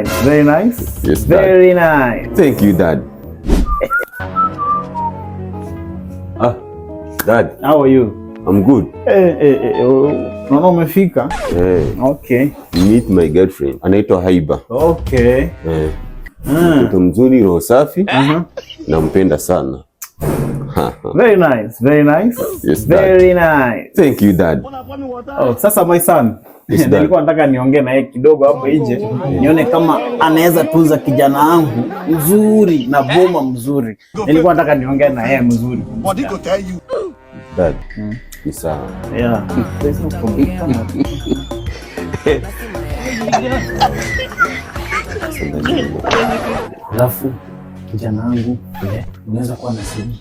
Nice, very nice. Yes, Dad. Very nice. Thank you, Dad. Ah, Dad. How are you? I'm good. Eh, eh, eh, unaona umefika? Eh. Okay. Meet my girlfriend. Anaitwa Haiba. Okay. Eh. Mtoto mzuri, roho safi. Nampenda sana. Very nice, very nice. Yes, Dad. Very nice. Thank you, Dad. Oh, sasa my son. Yes, Dad. Nilikuwa nataka niongee na yeye kidogo hapo nje, nione kama anaweza tunza kijana wangu mzuri na boma mzuri. Nilikuwa nataka niongee na yeye mzuri. Dad. Ni sawa. Yeah. There's no problem. Alafu kijana wangu unaweza kuwa na CD.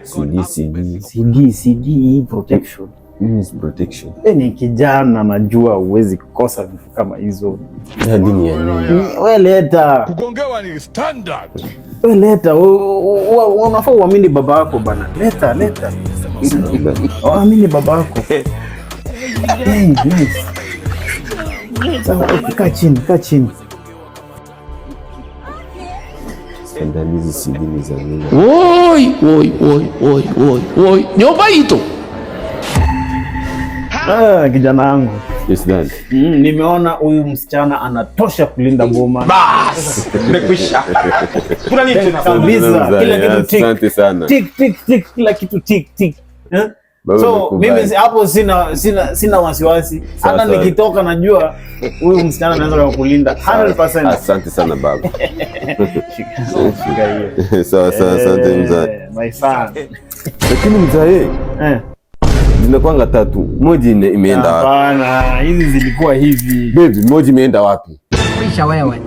CD, CD. CD, CD protection. Means protection. Ni kijana najua huwezi kukosa vitu kama hizo. Dad, ni ya nini? We leta. Kugongewa ni standard. We leta, unafaa uamini baba yako bana. Leta, leta. Uamini baba yako. Hey, nice. Sawa, okay, kaa chini, kaa chini. Sandalizi CD ni za nini? Oi, oi, oi, oi, oi, oi. Nyumba ito. Ah, kijana wangu. Yes, Dad. Nimeona huyu msichana anatosha kulinda boma. Bas, nimekwisha. Kuna nini tena? Kabisa, kila kitu tick. Asante sana. Tick, tick, tick, kila kitu tick, tick. Eh? Baba, So nimekubali. mimi hapo sina wasiwasi. Hata nikitoka najua huyu msichana anaweza kukulinda 100%. Asante sana baba. Shika hiyo. Sawa sawa, asante mzee. My son. Lakini mzee, zinakuanga tatu. Moja imeenda wapi? Hapana, hizi zilikuwa hivi. Baby, moja imeenda wapi? Kwisha wewe.